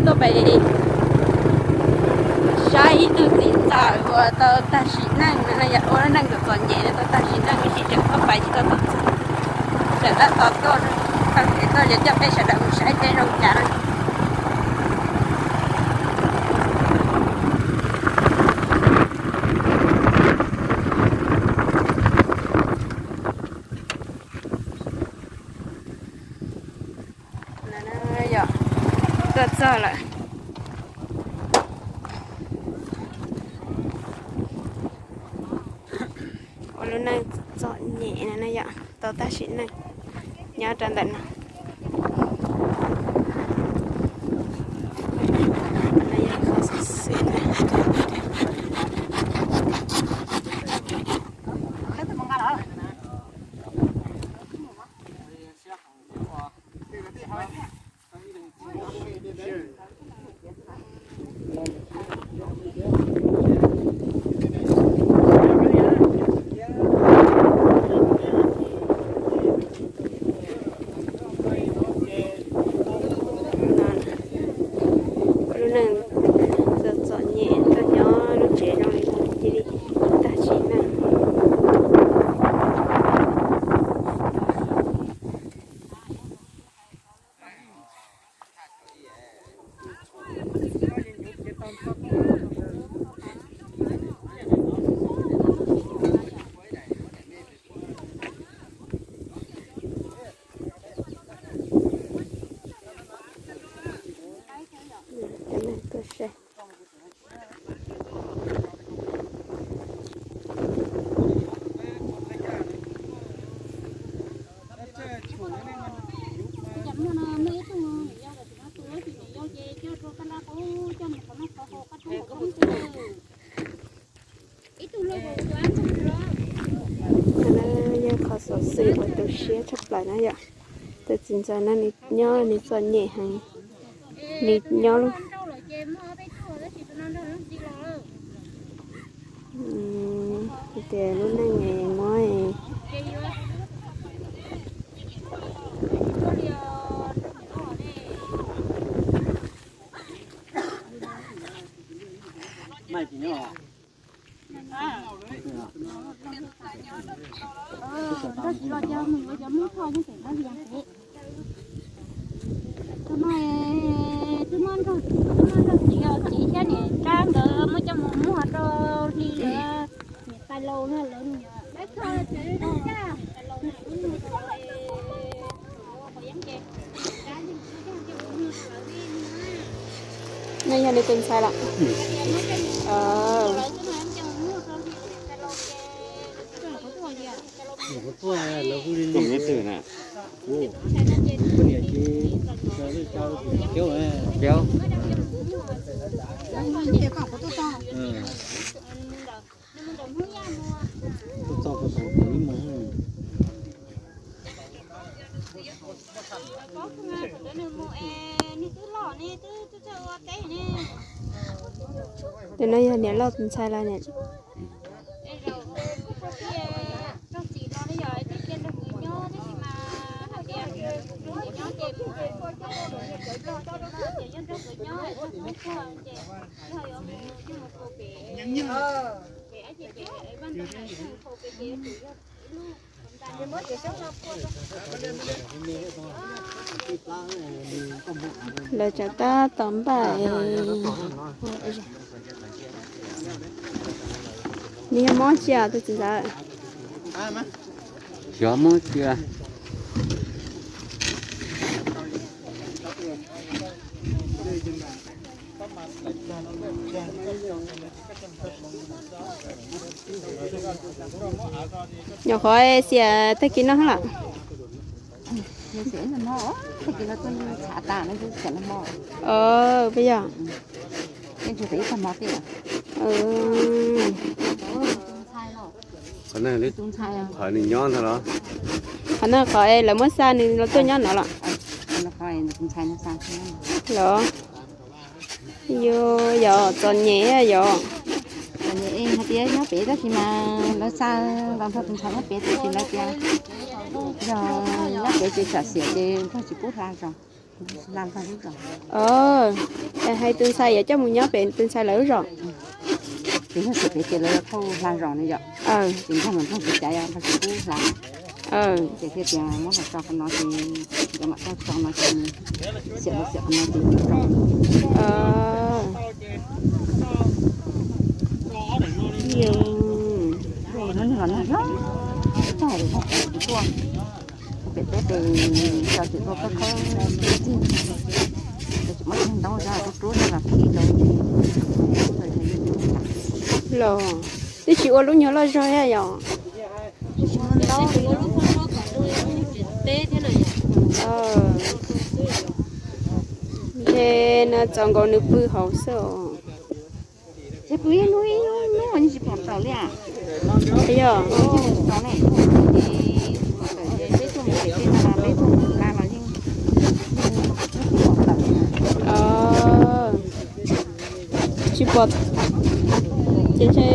Tuaj pem saib ib tug txiv ntxawm uas tau tag sim neej no, yog ua lub neej txom txom nyem no tau tag sim neej, tab sis tseem tuaj pem tsis tau txog, tseem tab tom tuaj, tau kev tuaj ces coj peb sawv daws mus saib seb zoo cas na. Yog, tuaj txog lawm. Ua lub neej txom nyem no na yom, tau tag sim neej nyob rau ntawm no. Lub neej txom txom nyem tuaj nyob lub tsev zoo li no cia li tag sim neej. Cov neeg tuaj saib. Qhov no yog qhov xov xwm uas tu siab tshaj plaws na yom. Tus txiv ntxawm no nws nyob nws txom nyem heev, nws nyob lub, tias lub neej muab Tus no twb muab nrog, twb muab nrog txiv, txiv thiab niam nrab nkawd muab coj mus muag rau hli lawm. Niam tais laus no lawv niam tais laus na, lub muag rau qhov yeeb ces niam nrab yeej tsis coj coj mus muag rau lawv ne. No yog nws tus ntxhais lawm. Lawv twb muab coj mus muag rau hli niam tais laus ces Tus no yog niam loj tus ntxhais los niam. Lawv tseem tab tom npaj. Nws yog mob tsi os tus txiv ntxawm? Xyov mob tsi. Nyuam qhuav xiam tag kis no lawm. Puas yog? Qhov no qhov lawv muab xa nws los tuaj nyob no los? Los, yog txom nyem yog. Hais tias nyob pem tab sis mas lawv xa los nrog tus ntxhais nyob pem tab sis lawv tias yog nyob pem ces tsam xiam ces nrog tsis pub hla zog. Hais tus ntxhais yuav coj mus nyob pem tus ntxhais lawv lub zos. Ces yog tsis pem ces lawv thauj hla zos no yom. Ces nrog mus nrog tus caiv nrog tus kub hla. Ces thiaj tias muab los tso qhov no ces nkawd mam tau tso no ces xiam los xiam qhov no ces tso. Pem teb pem tso ces tuaj khawb khawb tig, tsis muab ceg ntoo zog rub rub zog los khi rau. Los twb tsis ua lub nyuag loj zog thiab yom. Ntshe no txaus nkaus nws pw hauv xwb os. Yog. Tsis pom. Ces ntshe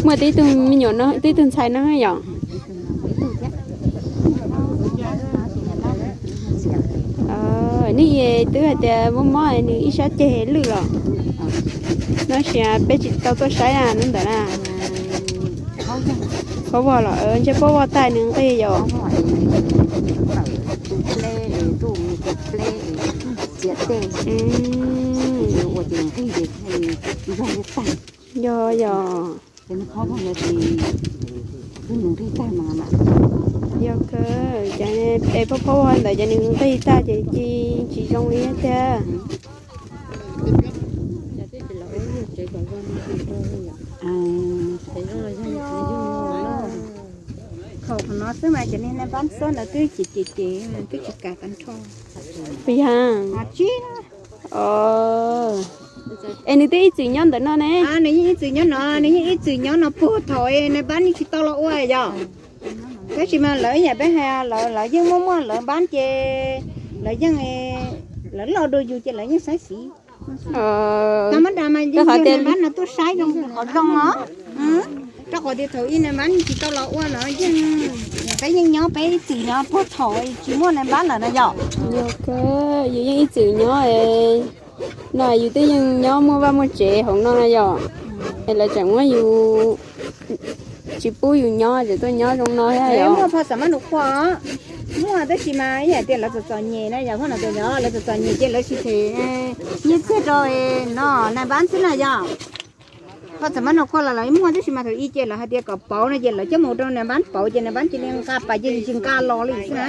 muaj tib tug me nyuam no, tib tug ntxhais no yom. Nej twb hais tias muaj mob nws ib sab ceg lwj los. No sis peb tsis tau tuaj saib na hnub ntawd na. Pob vog los ntshe pob vog tag nws nqig yom. Yog yog. Yog kawg, ces peb pob pob vog ntawd ces nws nqig tag ces ci tsis zoo li thiab. Khaum qhov no xwb mas ces niag nab npab xub ntawd twb ces ces ces twb tsis kam tag nrho. Puas yog? Es nws twb ib txwm nyob ntawm no ne. Nws yeej ib txwm nyob no, nws yeej ib txwm nyob no puag thaum nab npab yeej tsis tau los ua yom. Tab sis mas lawv yam peb hais lawv yeej muaj muaj lawv npab ces lawv yeej, lawv loj dua yus ces lawv yeej saib xyuas. Tau mab das mas yeej yog nab npab no tuaj saib zoo qhov zoo os. Rau qhov tias thaum ub nab npab yeej tsis tau los ua no yeej, peb yeej nyob peb ib txwm nyob puag thaum tsis muaj nab npab lawm no yom. Yus yeej ib txwm nyob no, yus twb yeej nyob muaj vaj muaj tsev hauv no no yom. Es lawv tseem muab yus, tsis pub yus nyob, tseem tuaj nyob zoo no thiab yom. Muaj phoj xam mab nus qhua, muaj tab sis mas ib yam tias lawv txom txom nyem na yom, phoj no tias lawv txom txom nyem ces lawv tsis them nyiaj txiag rau no nab npab xwb na yom. Phoj xam mab nus qhua los lawv muaj tab sis mas thaum ub ces lawv hais tias kom pauv no ces lawv coj mus rau nab npab pauv ces nab npab cia li nqa pas ces tsis nqa los li xwb na.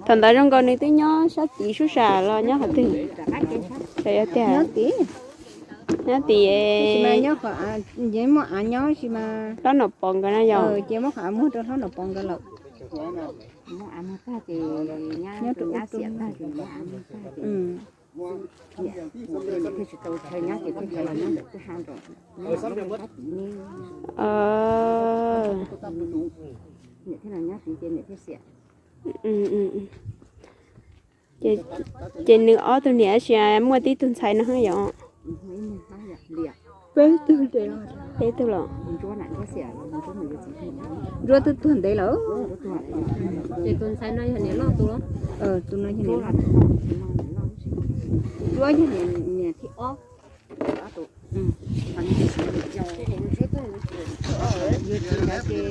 Thaum ntawd zoo nkaus nws twb nyob sab tid sub sam los nyob qhov twg? Xyov yog tiag. Nyob tid, muaj av nyob, hlob Nom Pov nkawd na yom. Ces muab qhov av muag rau hlob Nom Pov nkawd lawm. Ces nws ob tug niam tab sis muaj tib tug ntxhais no yom. Peb tug, peb tug los. Ntsuab twb tuag ntev lawm. Ces tus ntxhais no yog niam loj tus los? Tus no yog niam loj. Ntsuab yog niam thib ob. Yus txiv ntawd ces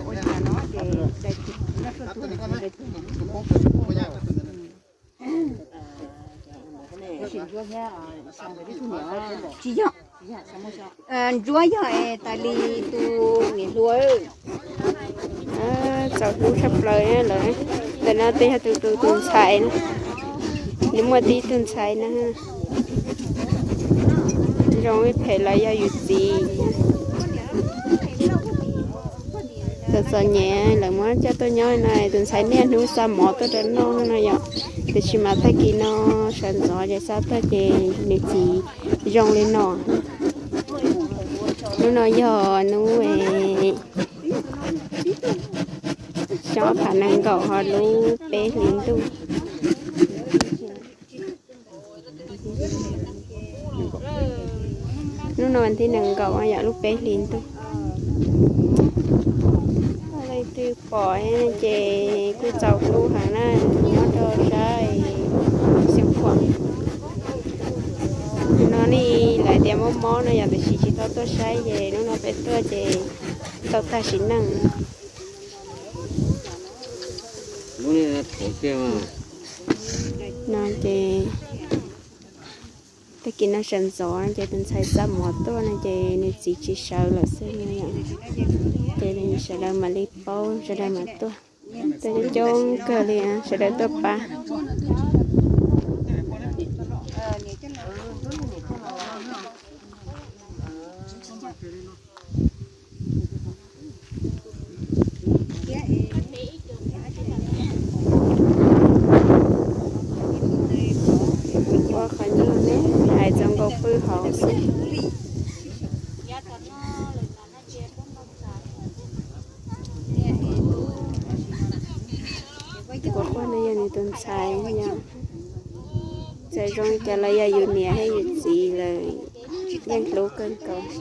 ua cas no ces nyob tuaj tuag ntawd. Tsis yog, Ntsuab yog es tas li tus niam hluas. Txaus hlub tshaj plaws lawm. Ntawm no tej yog tus tus tus ntxhais na, nws muaj tib tug ntxhais na. Zoo ib phem los yog yus txiv. Txom txom nyem lawv muab coj tuaj nyob no, tus ntxhais niaj hnub xa mov tuaj rau noj no yom. Tiam sis mas tag kis no sawv ntxov ces xa tuaj ces nws txiv zoo li no. Hnub no yog hnub xyoo ob phav nees nkaum ho lub peb hlis ntuj. Hnub no thib nees nkaum yog lub peb hlis ntuj. Leej twg pom ces kuj txaus hlub heev na, nyob rau sab Xeev Khuam. No nej lawv tias mob mob no yog tiam sis tsis tau tuaj saib ces hnub no peb tuaj ces tau tag sim neej. No ces tag kis no sawv ntxov ces tus ntxhais xa mov tuaj no ces nws txiv tsis sawv lawm xwb no yom. Ces sawv daws mam li paub sawv daws mam tuaj. Tuaj coob coob kawg li, sawv daws tuaj pab. Ua qhov nyuj ne, hais txog nkaus pw hauv xwb. Tus quas quaj no yog nws tus ntxhais yom. Txawm zoo li cas los yog yus niam thiab yus txiv lawm, yeej hlub kawg nkaus.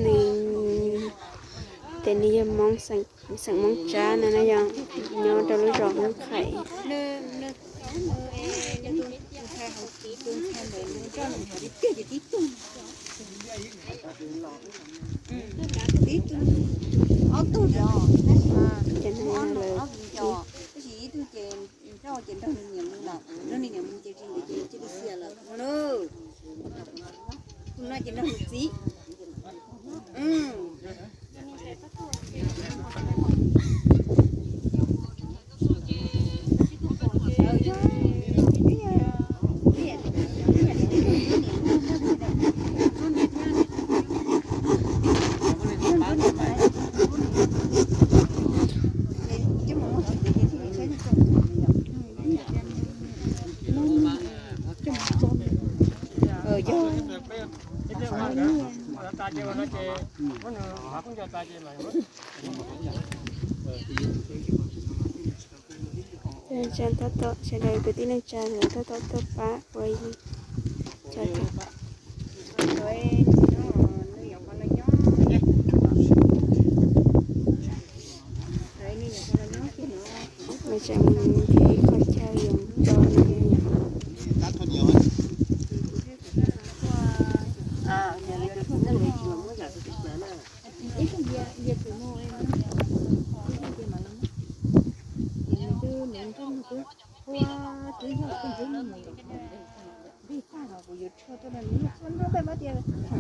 Nws tias nws yog Hmoob, xeem Hmoob Tsab no na, yog nyob rau lub zos Hmoob Qhais. Ces no lawv ib, tus no ces nrog nws txiv. Sawv daws kwv tij neej tsa sawv daws tab tom tuaj pab ua tsev qhov chaw yoov tso.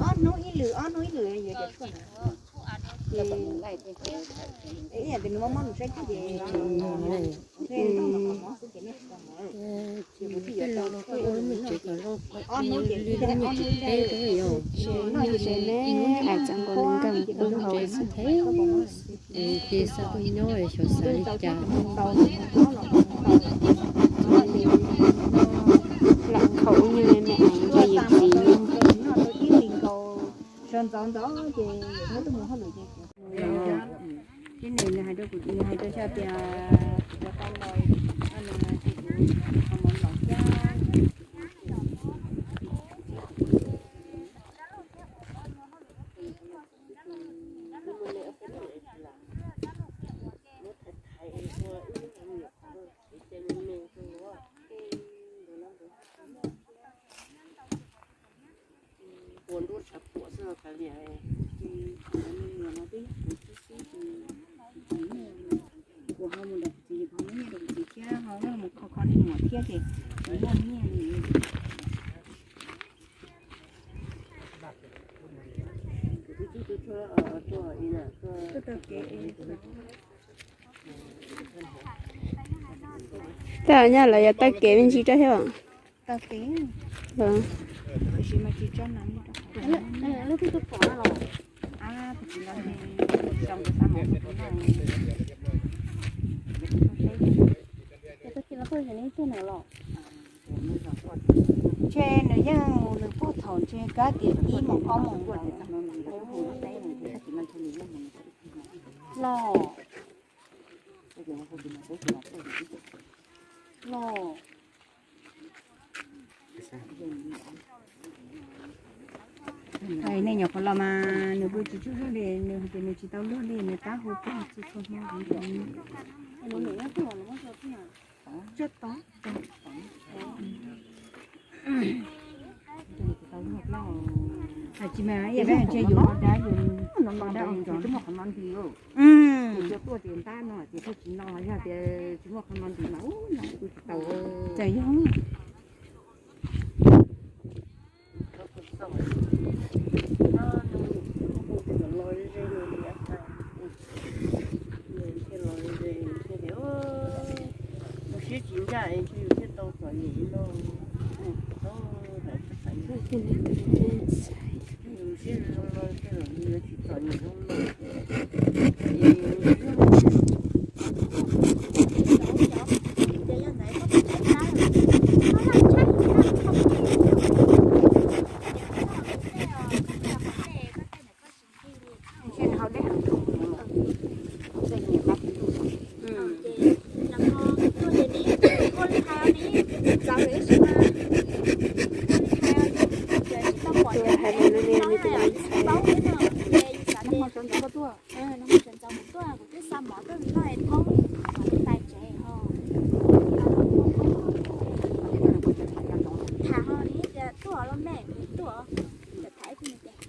Ob hnub ib lwm, ob hnub ib lwm yuav cov tshuaj na. Ces ib yam tias nws mob mob nws saib kiag ces ob hnub ces ib teg ob hnub ib teg, noj ces nws nkag pw hauv xwb. Ces xav nyob xyov xav li cas. Lam khaum ua nyuag me me eev rau yus txiv. Sawv ntxov ntxov ces yawm thaub tuaj mus hauj lwm ces kuv, tib neeg nws hais rau kuv, nws hais rau xyov tias kuv cov tau los, nws hais tias kuv qhov mov los thiab. Ua nruab tshav puam xwb no kav liam. Kuv ho mus nrog kuv txiv, kuv ho muab nyiaj rau kuv txiv thiab, ho mus kho kho nej muam thiab ces kuv muaj nyiaj li. Tej nyab lawv yuav taw kev me ntsis rau thiab. Tsis mas tsis tso na. Lub twb tuaj pom los. Ntshe nws yeej mus nws puag thaum ntshe kab tias ib moos ob moos ntawd. Los, los, hais nej nyuam qhuav los mas nws pw tsis tsaug zog li, nws hais tias nws tsis tau luag li, nws tab hu pog txhua txhua hmo. Tsis mas yog ntshe yus dab yus dab. Tsis muaj qhov no nti mas tsis tau. Txawm yog mus siab tsis ncaj es ntshe yus thiaj tau txom nyem no. Sawv ntxov tuaj, kuv twb xa mov tuaj noj es thoob tais tsev ho. Tham ho nws tias tuaj los me, kuv tuaj, tham ib pliag tias,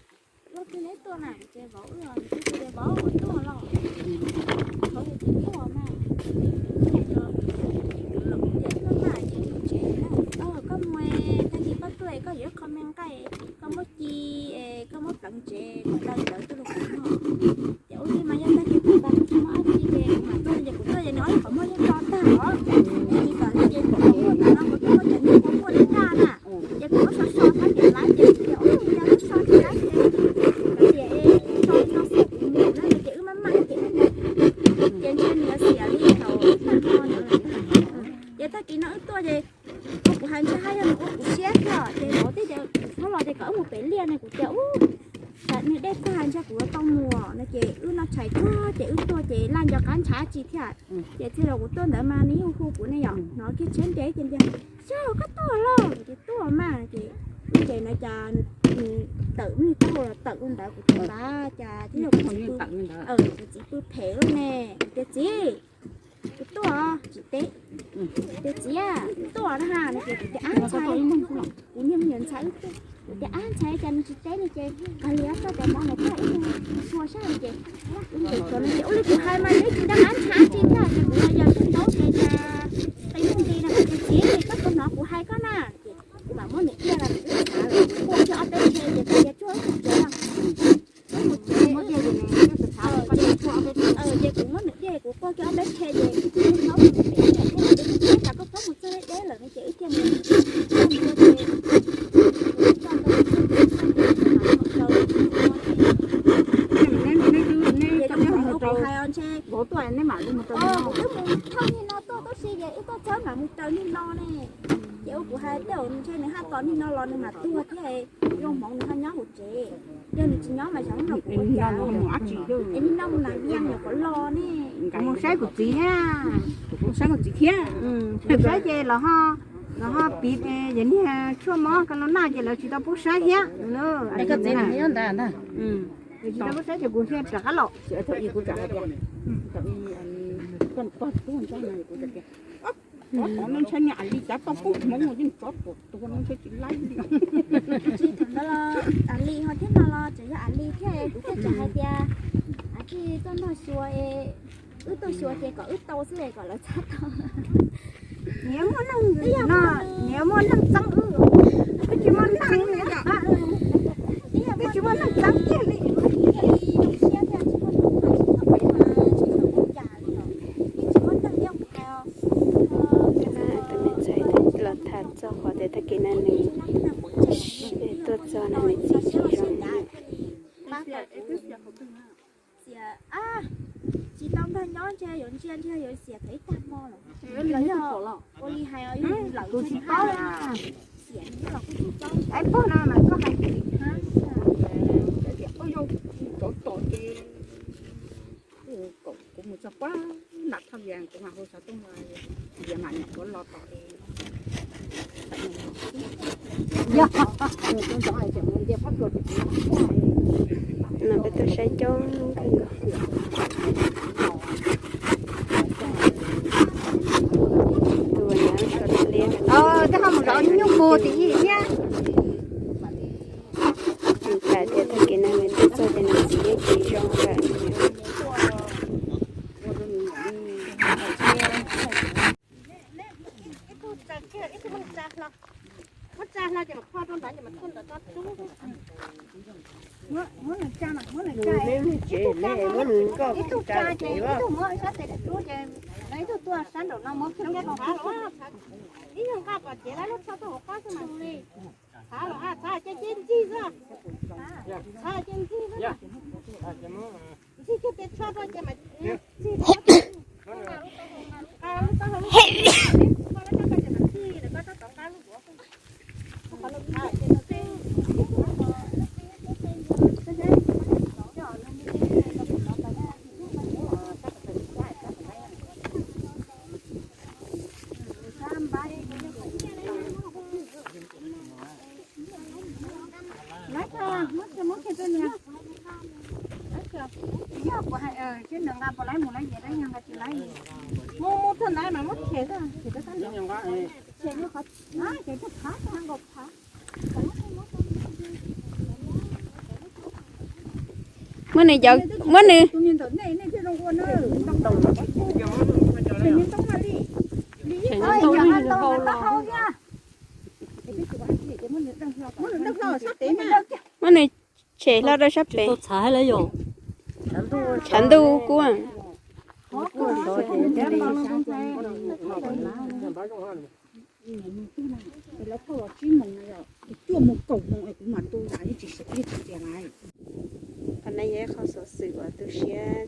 Lauj, twb neb tuaj na? Kuv tias, Vauv wb os. Nws twb tias, Vauv, kuv tuaj los. Vauv tias, Tsis tuaj mas. Tias, Tuaj mas ces mus tsev na. Koj mus, tag kis koj tuaj es koj yuav ib qho me nqaij, koj muab ci es koj muab pleev tsev kom daws ntawd tuaj rau kuv noj. Ces ua li mas yog tag kis kuv tas kuv tsis muaj dab tsi ces kuv mam tuaj, ces kuv tuaj ces nws ob lub qhov muag yeej do tag os. Ces tsis kam li ces kuv qhov muag tas no kuv twb muab cov niag qhov muag daj daj na. Ces kuv muab so so sab niam laiv ces kuv tias, Ub, yog wb so tsis laiv ces kav liam es so li no xwb kuv mus na no ces wb maj maj ces wb mus. Ces ntshe nws yuav xiam li thaum nag hmo ntawd. Ces tag kis no wb tuaj ces ua kuv hais ntshe haj yog nws ua kuv siab thiab ces vauv thiaj tias, Hnub los ces kom wb mus pem liaj ne. Kuv tias, Ub, tsam nws dej tag ntshe kuv yuav tau mus no ces wb noj tshais tag ces wb tuaj ces laj nco qab ntshav tsi thiab. Ces txij los kuv tuaj ntawd mas nws yeej hu kuv ne yom, hnov kiag tshiab nres ces tias, Xyov koj tuaj los? Kuv tias, Tuaj mas. Ces wb ces na cas nws tawm nws taub hau los tawm ua ntawd kuv tias, Ua cas tib yog kuv txiv pw phem lawm ne? Kuv tias, Txiv, kuv tuaj tsis teb. Tias, Txiv, tuaj na ha no ces kuv tias, Ab ntxhais, kuv niag me nyuam ntxhais wb tuaj. Kuv tias, Ab ntxhais, cas nws tsis teb li ces kawg li txoj cov mov ntawd tuaj ib tug tshua sab no ces wb nkees tsuas no ces ua li kuv hais mas nws tsis nco qab ntshav tsi thiab ces kuv los yawg tug ntaub ces cas qi nti nti no ces, Txiv, koj puas hnov kuv hais koj na? Ces kuv mam muab nws diaj los nws twb ntshav lawm, kuv quaj kiag ob peb rhe ces kuv tias, Tsuag wb mus tsev no. Wb mus tsev, ces kuv muab nws diaj kuv quaj kiag ob peb rhe ces nws hnov kuv pem thiab ces kuv tias, Txiv, koj pab mus txog deb deb lawm no ces wb thiaj mus txog ntawd ces kuv txog ntawd ces kuv mam mus raws neb, kuv hais os ntshe, kuv twb mus thauj niag no tuaj tub si ces wb tuaj txog mam mus raws niag no ne. Ces ua kuv hais tej zaum ntshe nws haj tos niag no los nws mam tuag thiab, zoo hmoov nws ho nyob hauv tsev. Yog nws tsis nyob mas xyov los kuv ua cas. Es niag no mus nas vias nyuam qhuav los ne. Mus saib kuv txiv thiab, mus saib kuv txiv thiab. Mus saib ces los ho, los ho piv ces niag tshuaj mob ka lo naj ces lawv tsis tau pub saib thiab. Tsis tau pub saib ces kuv thiaj rov qab los. Kuv tsis tau pub saib ces kuv thiaj rov qab los. Tsov tom no ntshai niag a li cav tau koob hmoov yeej tsov tuam tuag no ntshai tsis laib li. Tsis thaum ntawd los a li ho thiab no los tseem yog a li thiab kuv thiaj tseem hais tias, Ab, tsis txoj nrog xyuas, wb tuaj xyuas ces kom wb tau xwb es kom lawv txhob tau. Nyias muaj neeg no, nyias muaj neeg txeeb wb, twb tsis muaj neeg li, twb tsis muaj neeg txeeb kiag li. Tus me ntxhais los tham txog qhov tias tag kis no nws tuaj Tsis tau nrog nyob ntshe yuav ntsia ntshe yuav xiam thaum ib tag hmo los, los yog ua li hais lawm tsis paub. Xiam los kuj tsis paub. Pog no mas koj hais tias ua yog tov tom ces kom kuv mus txog puag nram Thaj Vias, kuv mam hu xov tooj los, Vias mam nyuam qhuav los tom. No peb tuaj saib coob kawg nkaus. Tus uas nyob Australia, tus mus zov nyuj mus tim ib thiab. Nws tas thiab tag kis no nws tuaj txog ces nws txiv yeej tsis zoo lawm. Ib tug tsa ces ib tug muab sab tes rub ces ib tug tuaj sab nraum no muab kiag los. Ib nyuag nqa pom cev lawv lub tsho tuaj hauv qab xwb mas. Txhav los, txhav ces ncig xwb. Txhav ces ncig xwb. Ncig kiag tej tsho rau ces mas ncig. Yog kuv hais seb nws nqa puas laib mus laib, nqa tsis laib. Mus mus txog ntawd mas muab them, them rau sab nraud. Them qhov, ces tag qhov nkaus qhov. Muab nws cov, muab nws. Muab nws tshem hlo rau sab pem. Tshav ntuj kub. Lawv thauj los tsib moos no yog kuv tuaj mus kaum moos es kuv mam tu, yeej tsis, yeej tsis tias laiv. Qhov no yog ib qho xov xwm uas tu siab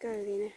kawg li na.